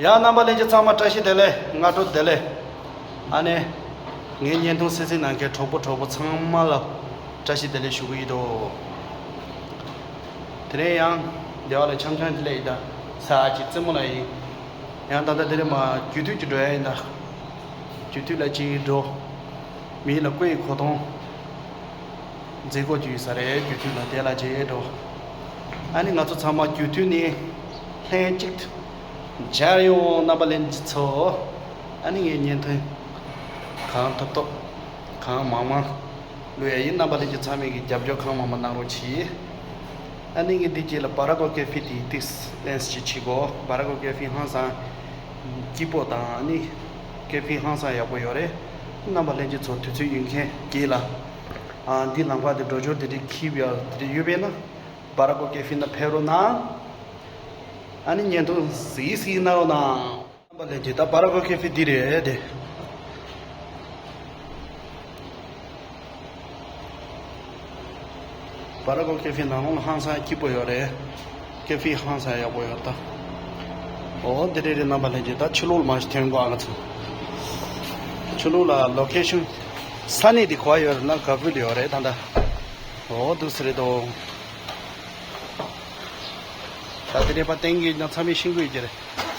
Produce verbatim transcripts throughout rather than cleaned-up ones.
ཡང་རྣམ་པ་ལྷན་རྒྱས་ཚང་མ་བཀྲ་ཤིས་བདེ་ལེགས། སྔ་དྲོ་བདེ་ལེགས། ཨ་ནི། ངའི་བརྙན་ཐུང་གསན་གཟིགས་གནང་མཁན་གྲོགས་པོ་གྲོགས་པོ་ཚང་མ་ལ་བཀྲ་ཤིས་བདེ་ལེགས་ཞུ་གི་ཡིན་འགྲོ། དེ་རིང་ཡང་བདེ་བ་ལ་འཆམ་འཆམ་ཅིག་སླེབས་ཡིན་ད། ས་ཆ་རྩེ་མོ་ལ་ཡིན། ཡང་ད་ལྟ་དེ་རིང་མ་རྒྱུ་དུས་ཀྱི་འགྲོ་ཡ་ཡིན་ད། རྒྱུ་དུས་ལ་ཅིག་འགྲོ། མི་ལ་བཀོད་ཡི་གོ་ཐོང་། མཛད་སྒོ་བརྒྱུད་ས་རེད། རྒྱུ་དུས་ལ་དེ་ལ་རྗེས་འགྲོ། ཨ་ནི་ང་ཚོ་ཚང་མ་རྒྱུ་དུས་ནས་ལྷན་གཅིག་ཏུ་མཇལ་ཡོང་། རྣམ་པ་ལྷན་རྒྱས་ཚོ། ཨ་ནི་ངའི་བརྙན་ཐུང་གང་ཐུབ་ཐུབ་གང་མང་མང་བླུག་ཡ་ཡིན། རྣམ་པ་ལྷན་རྒྱས་ཚང་མས་ཀྱི་རྒྱབ་སྐྱོར་གང་མང་མང་གནང་རོགས་གྱིས། ཨ་ནི་ངས་འདི་རྗེས་ལ་བ་ར་གོ་ཀེ་ཧྥེ་དེ་ཏིག་ལེན་སི་ཅིག་བྱེད་གོ། བ་ར་གོ་ཀེ་ཧྥེ་ཧང་སང་སྐྱིད་པོ་དང་ཨ་ནི་ཀེ་ཧྥེ་ཧང་སང་ཡག་པོ་ཡོད་རེད། རྣམ་པ་ལྷན་རྒྱས་ཚོ་དུས་ཚོད་ཡོད་མཁན་གྱིས་ལ། ཨ་འདི་ལམ་ཁ་དེ་འགྲོ་ཕྱོགས་དེ་འདྲའི་འཁྱིལ་ཡོད་དེ་འདྲའི་ཡོད་པས་ན། བ་ར་གོ་ཀེ་ཧྥེ་ན་ཕེབས་རོགས་གནང་། ཨ་ནི་བརྙན་ཐུང་གཟིགས་གཟིགས་གནང་རོགས་གནང་། རྣམ་པ་ལྷན་རྒྱས་ད་བ་ར་གོ་ཀེ་ཧྥེ་འདི་རེད་དེ། བ་ར་གོ་ཀེ་ཧྥེ་ནང་ལོགས་ལ་ཧང་སང་སྐྱིད་པོ་ཡོད་རེད། ཀེ་ཧྥེ་ཧང་སང་ཡག་པོ་ཡོད་ད། འོ་འདི་རེད་རེད། རྣམ་པ་ལྷན་རྒྱས་ད་ཕྱི་ལོགས་ལ་མ་ཞིག་ཐོན་དགོས་ཨ། ང་ཚོ་ཕྱི་ལོགས་ལ་ལོ་ཀེ་ཤན་ས་གནས་འདི་ག་པར་ཡོད་རེད་ན་ག་བུལ་ཡོད་རེད་ད་ད། འོ་འདུག་སེ་རེད་དོ། ད་དེ་ནས་ཕར་སྟེང་གི་ནང་ཚང་མས་ཤེས་ཀྱི་ཡོད་ཀྱི་རེད།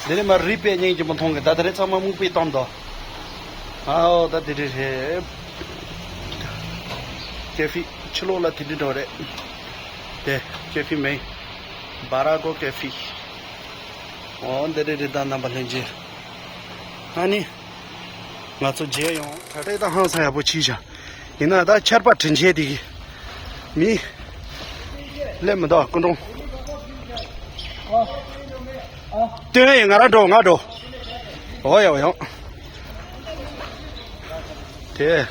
དེ་ནས་མར་རི་པད་རྙིང་རྗེ་མོ་མཐོང་གི། ད་དེ་རིང་ཚང་མ་སྨུག་པས་བཏང་འདུག་ཨའོ་ད་དེ་རེད་རེད། ཀེ་ཧྥེ་ཕྱི་ལོགས་ལ་དེ་འདྲ་འགྲོ་རེད། དེ་ཀེ་ཧྥེ་མིང་བ་ར་གོ་ཀེ་ཧྥེ། འོ་འདི་རེད་རེད་ད་རྣམ་པ་ལྷན་རྒྱས། ཨ་ནི། ང་ཚོ་མཇལ་ཡོང་། ད་ལྟ་ད་ཧང་སང་ཡག་པོ་བྱས་ཤག་ཡིན་ན་ད་ཆར་པ་དྲིན་ཆེན་དེ་གི་མི་སླེབས་མི་འདུག་སྐུ་མགྲོན། སྟོན་ཡིན། ང་རང་འགྲོ་ང་འགྲོ། འོ་ཡོང་ཡོང་། དེ།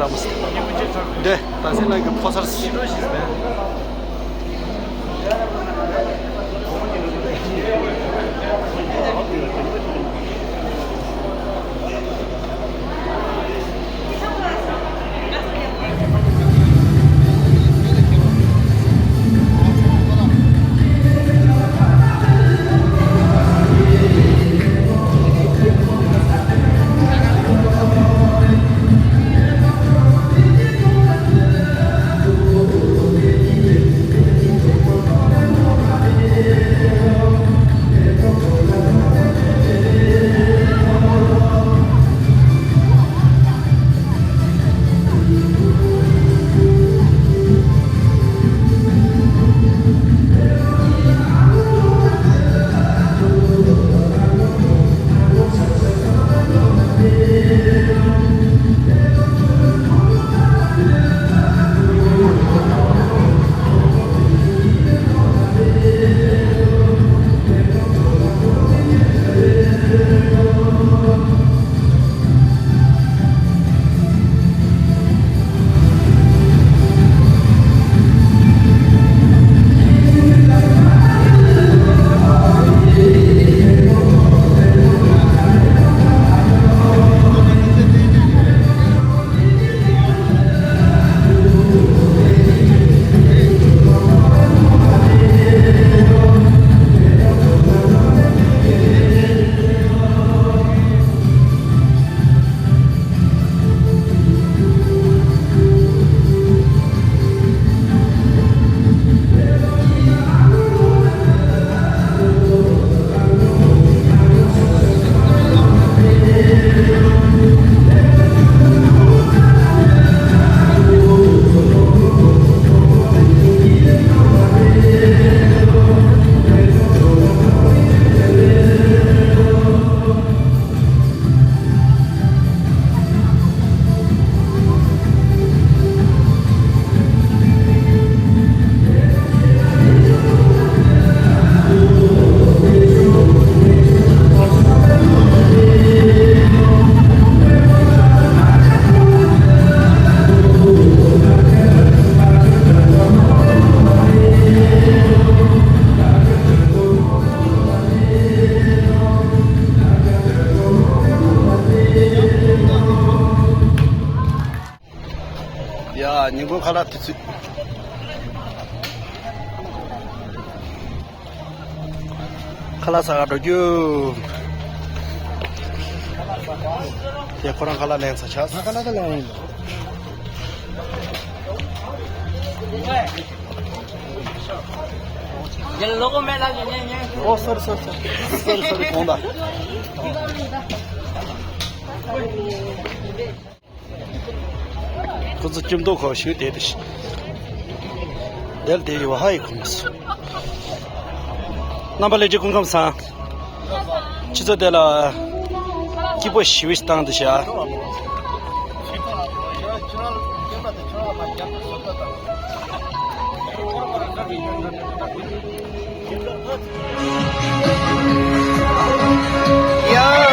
འདི་ད་སེ་ནང་གི་ཕོ་སར་ཕྱི་དྲོ་ཞིག་མེད། ཡ། ཉིན་གུང་ཁ་ལག་དུས་ཚོད། ཁ་ལག་ཟ་ག་འགྲོ་རྒྱུ། དེ་ཁོ་རང་ཁ་ལག་ལེན་ཚར་ཆགས། ང་ཁ་ལག་ད་ལེན་ཡིན། ཨོ། སོ་རི་སོ་རི་སོ་རི། སོ་རི་སོ་རི། དགོངས་དག། ཁོ་ཚོ་སྐྱིད་མདོག་ཁ་པོ་ཞིག་བསྡད་དེ་ཤི། དེར་བསྡད་ཡོད་ཧ་ཡི་ཁོམ་སོ། རྣམ་པ་ལྷན་རྒྱས་སྐུ་ཁམས་བཟང་། ཁྱེད་ཚོ་དེ་ལ་སྐྱིད་པོ་ཞི་བའི་བཏང་དེ་ཤ། ཡ།